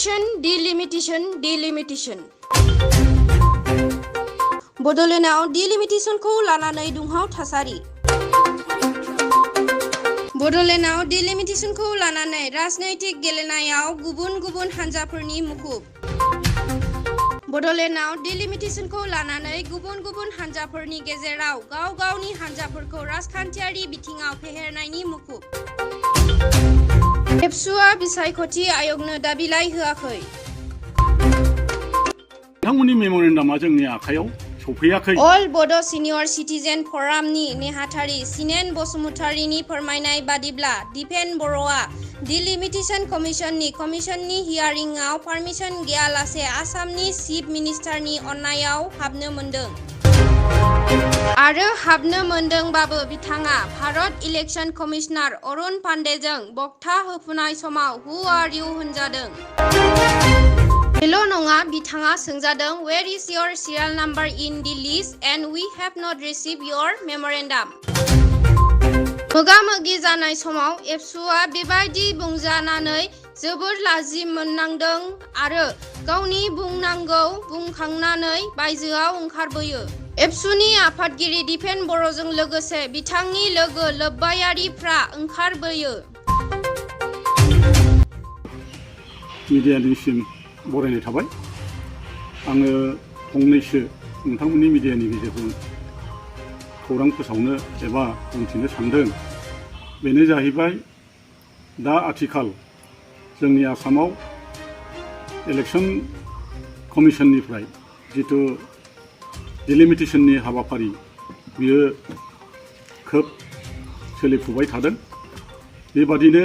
Delimitation बड'लेण्डआव डिलिमिटेसनखौ लानानै दुंहाव थासारि बड'लेण्डआव डिलिमिटेसनखौ लानानै राजनैतिक गेलेनायाव गुबुन हानजाफोरनि मुखुब बड'लेण्डआव डिलिमिटेसनखौ लानानै गुबुन हानजाफोरनि गेजेराव गावनि हानजाफोरखौ राजखान्थियारि बिथिङाव फेहेरनायनि मुखुब एबसुआ बिसायख'थि आय'गनो दाबिलाइ होआखै बिथांमोननि मेम'रेन्डामा जोंनि आखायाव सफैयाखै। अल बड' सिनियर सिटिजेन फरामनि नेहाथारि सिनेन बसुमतारीनि फोरमायनाय बादिब्ला दिपेन बर'आ डिलिमिटेसन कमिसननि हियारिंआव पारमिसन गैयालासे आसामनि चिफ मिनिस्टारनि अननायाव हाबनो मोनदों आरो हाबनो मोनदोंबाबो बिथाङा भारत इलेक्शन कमिशनार अरुण पान्डेजों बक्ता होफुनाय समाव हु आर इउ होनजादों। बेल' नङा, बिथाङा सोंजादों where is your serial number in the list and we have not receive your memorandum. मोगा-मोगि जानाय समाव एबसुआ बेबायदि बुंजानानै जोबोर लाजि मोननांदों आरो गावनि बुंनांगौ बुंखांनानै बायजोआव ओंखारबोयो। एबसुनि आफादगिरि दिपेन बर'जों लोगोसे बिथांनि लोगो लोब्बायारिफ्रा ओंखारबोयो। मिडियानिसिम बरायनाय थाबाय। आङो फंनैसो नोंथांमोननि मिडियानि गेजेरजों खौरां फोसावनो एबा बुंथिनो सानदों। बेनो जाहैबाय दा आथिखाल जोंनि आसामाव इलेक्शन कमिसननिफ्राय जिथु डिलिमिटेसननि हाबाफारि बियो खोब सोलिफुबाय थादों। बेबादिनो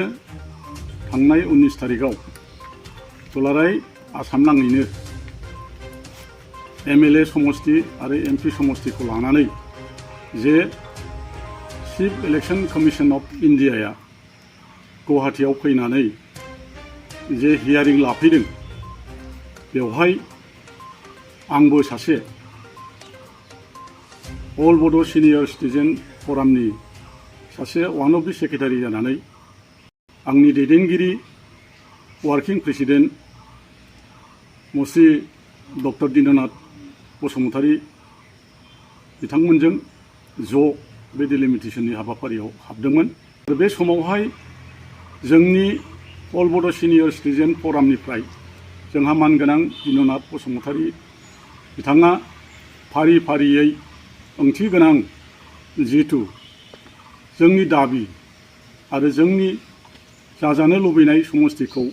थांनाय 19 तारिखआव दुलाराय आसाम नाङैनो MLA समस्ति आरो MP समस्तिखौ लानानै जे चिफ इलेक्शन कमिसन अफ इन्डियाया गुवाहाटीयाव फैनानै जे हियारिं लाफैदों, बेवहाय आंबो सासे अल बड' सिनियर सिटिजेन फरामनि सासे वान अफ दि सेक्रेटारि जानानै आंनि दैदेनगिरि वार्किं प्रेसिडेन्ट मुस्रि डक्टर दिननाथ बसुमतारी बिथांमोनजों ज' बे डिलिमिटेसननि हाबाफारियाव हाबदोंमोन। आरो बे समावहाय जोंनि अल बड' सिनियर सिटिजेन फरामनिफ्राय जोंहा मानगोनां दिननाथ बसुमतारी बिथाङा फारि फारियै ओंथि गोनां जिहेतु जोंनि दाबि आरो जोंनि जाजानो लुबैनाय समस्तिखौ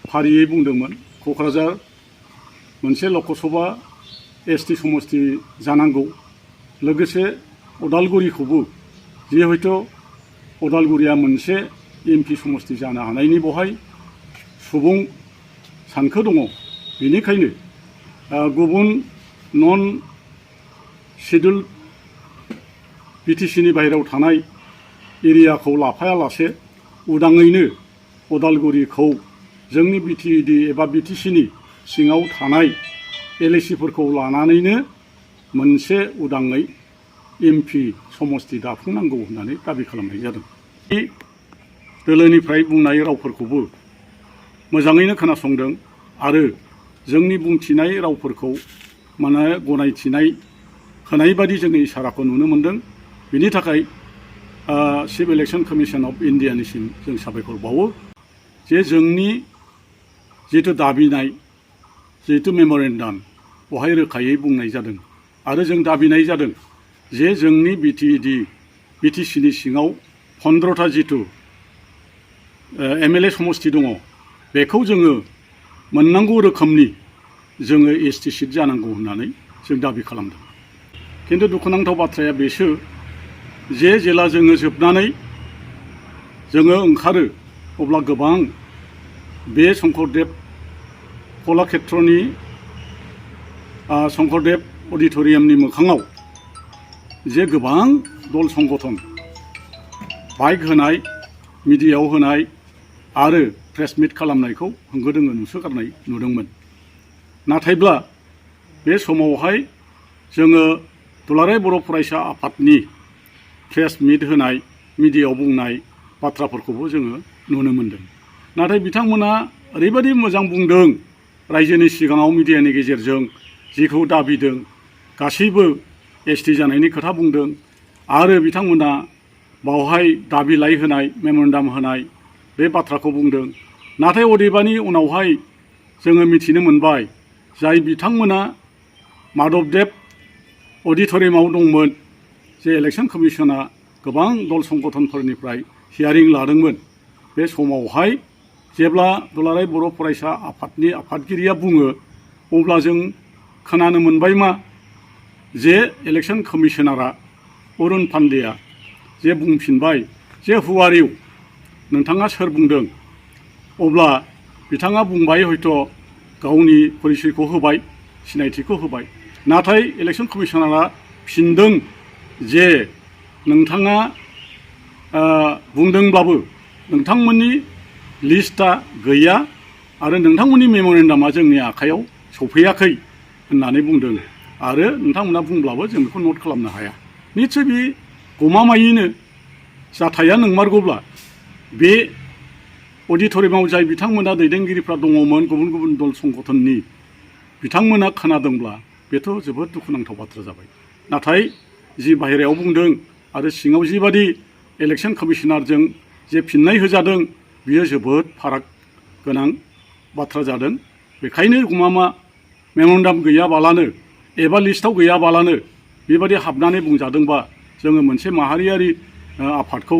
फारियै बुंदोंमोन। क'क्राझार मोनसे लकसभा ST समस्ति जानांगौ, लोगोसे उदालगुरिखौबो जिहेतु उदालगुरिया मोनसे MP समस्ति जानो हानायनि बहाय सुबुं सानखो दङ। बेनिखायनो गुबुन नन शेड्युल BTCनि बाहेरायाव थानाय एरियाखौ लाफायालासे उदाङैनो उदालगुरिखौ जोंनि BTED एबा BTCनि सिङाव थानाय LACफोरखौ लानानैनो मोनसे उदाङै MP समस्ति दाफुंनांगौ होननानै दाबि खालामनाय जादों। बे दोलोनिफ्राय बुंनाय रावफोरखौबो मोजाङैनो खोनासंदों आरो जोंनि बुंथिनाय रावफोरखौ गनायथिनाय होनाय बादि जोङो इसाराखौ नुनो मोन्दों। बिनि थाखाय चिफ इलेक्शन कमिसन अफ इन्डियानिसिम जों साबायखर बावो जे जोंनि जिहेतु दाबिनाय जिहेतु मेम'रेन्डाम बेवहाय रोखायै बुंनाय जादों आरो जों दाबिनाय जादों जे जोंनि BTED BTCनि सिङाव 15टा जिथु MLA समस्ति दङ, बेखौ जोङो मोननांगौ रोखोमनि जोङो ST सिट जानांगौ होननानै जों दाबि खालामदों। खिन्थु दुखुनांथाव बाथ्राया बेसो जे जेला जोङो जोबनानै जोङो ओंखारो अब्ला गोबां बे शंकरदेव कलाक्षेत्रनि शंकरदेव अडिट'रियामनि मोखाङाव जे गोबां दल संगठन बाइक होनाय, मिडियायाव होनाय आरो प्रेस मिट खालामनायखौ होंगो दोंगो नुसोगारनाय नुदोंमोन। नाथायब्ला बे समावहाय जोङो दुलाराय बर' फरायसा आफादनि प्रेस मिट होनाय, मिडियायाव बुंनाय बाथ्राफोरखौबो जोङो नुनो मोन्दों। नाथाय बिथांमोना ओरैबायदि मोजां बुंदों रायजोनि सिगाङाव मिडियानि गेजेरजों जिखौ दाबिदों गासैबो एसटि जानायनि खोथा बुंदों आरो बिथांमोना बावहाय दाबिलाइ होनाय मेमरेन्डाम होनाय बे बाथ्राखौ बुंदों। नाथाय अदेबानि उनावहाय जोङो मिथिनो मोनबाय जाय बिथांमोना माधबदेब अडिट'रियामाव दंमोन जे इलेक्सन कमिसना गोबां दल संगठनफोरनिफ्राय हियारिं लादोंमोन बे समावहाय जेब्ला दुलाराय बर' फरायसा आफादनि आफादगिरिया बुङो अब्ला जों खोनानो मोनबाय मा जे इलेक्सन कमिसनारा अरुण पान्डेया जे बुंफिनबाय जे हु आर इउ नोंथाङा सोर बुंदों अब्ला बिथाङा बुंबाय हयथ' गावनि परिचयखौ होबाय सिनायथिखौ होबाय नाथाय इलेक्सन कमिसनारा फिनदों जे नोंथाङा बुंदोंब्लाबो नोंथांमोननि लिस्टआ गैया आरो नोंथांमोननि मेमरेन्डामा जोंनि आखायाव सफैयाखै होननानै बुंदों आरो नोंथांमोना बुंब्लाबो जों बेखौ नट खालामनो हाया। निस्सय बे गमामायैनो जाथाया नंमारगौब्ला बे अडिट'रियामाव जाय बिथांमोना दैदेनगिरिफ्रा दङमोन गुबुन गुबुन दल संगठननि बिथांमोना खोनादोंब्ला बेथ' जोबोद दुखुनांथाव बाथ्रा जाबाय। नाथाय जि बाहेरायाव बुंदों आरो सिङाव जिबादि इलेक्सन कमिसनारजों जे फिननाय होजादों बियो जोबोद फाराग गोनां बाथ्रा जादों। बेखायनो गमामा मेमरेन्डाम गैयाबालानो एबा लिस्टआव गैयाबालानो बेबादि हाबनानै बुंजादोंबा जोङो मोनसे माहारियारि आफादखौ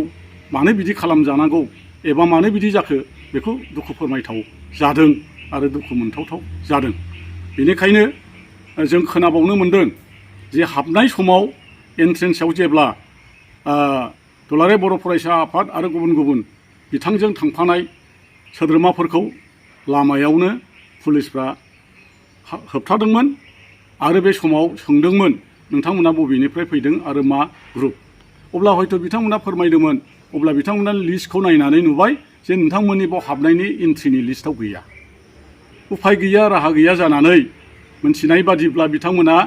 मानो बिदि खालामजानांगौ एबा मानो बिदि जाखो बेखौ दुखु फोरमायथाव जादों आरो दुखु मोनथावथाव जादों। बेनिखायनो जों खोनाबावनो मोन्दों जे हाबनाय समाव एन्ट्रेन्सआव जेब्ला दुलाराय बर' फरायसा आफाद आरो गुबुन गुबुन बिथांजों थांफानाय सोद्रोमाफोरखौ लामायावनो पुलिसफ्रा होबथादोंमोन आरो बे समाव सोंदोंमोन नोंथांमोना बबेनिफ्राय फैदों आरो मा ग्रुप। अब्ला हयथ' बिथांमोना फोरमायदोंमोन अब्ला बिथांमोना लिस्टखौ नायनानै नुबाय जे नोंथांमोननि बाव हाबनायनि एन्ट्रिनि लिस्टआव गैया। उफाय गैया राहा गैया जानानै मोनथिनाय बादिब्ला बिथांमोना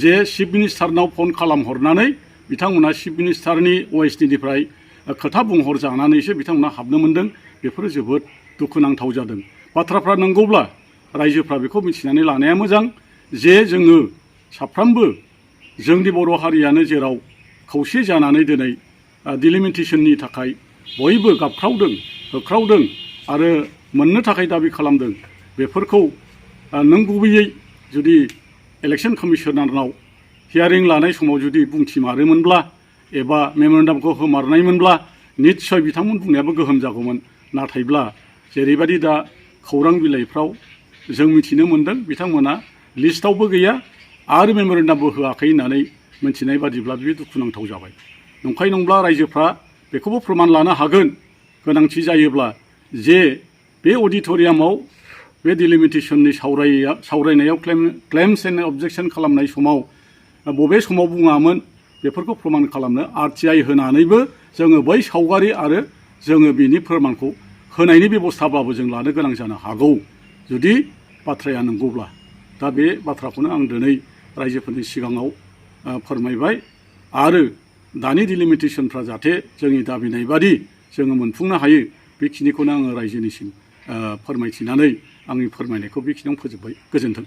जे चिफ मिनिस्टारनाव फन खालामहरनानै बिथांमोना चिफ मिनिस्टारनि OSDनिफ्राय खोथा बुंहरजानानैसो बिथांमोना हाबनो मोन्दों। बेफोरो जोबोद दुखुनांथाव जादों। बाथ्राफ्रा नंगौब्ला रायजोफ्रा बेखौ मिथिनानै लानाया मोजां जे जोङो साफ्रोमबो जोंनि बर' हारियानो जेराव खौसे जानानै दिनै डिलिमिटेसननि थाखाय बयबो गाबख्रावदों होख्रावदों आरो मोननो थाखाय दाबि खालामदों बेफोरखौ नंगुबैयै जुदि इलेक्सन कमिसनारनाव हियारिं लानाय समाव जुदि बुंथिमारोमोनब्ला एबा मेमरेन्डामखौ होमारनायमोनब्ला निस्सय बिथांमोन बुंनायाबो गोहोम जागौमोन। नाथायब्ला जेरैबायदि दा खौरां बिलाइफ्राव जों मिथिनो मोन्दों बिथांमोना लिस्टआवबो गैया आरो मेमरेन्डामबो होआखै होननानै मिथिनाय बादिब्ला बेयो दुखुनांथाव जाबाय। नंखाय नंब्ला रायजोफ्रा बेखौबो फोरमान लानो हागोन गोनांथि जायोब्ला जे बे अडिट'रियामाव बे डिलिमिटेसननि सावरायनायाव क्लेम्स एन्ड अबजेक्सन खालामनाय समाव बबे समाव बुङामोन बेफोरखौ फोरमान खालामनो RTI होनानैबो जोङो बै सावगारि आरो जोङो बिनि फोरमानखौ होनायनि बेबस्थाब्लाबो जों लानो गोनां जानो हागौ जुदि बाथ्राया नंगौब्ला। दा बे बाथ्राखौनो आं दिनै रायजोफोरनि सिगाङाव फोरमायबाय आरो दानि डिलिमिटेसनफ्रा जाहाथे जोंनि दाबिनाय बादि जोङो मोनफुंनो हायो बेखिनिखौनो आङो रायजोनिसिम फोरमायथिनानै आंनि फोरमायनायखौ बेखिनियावनो फोजोबबाय। गोजोन्थों।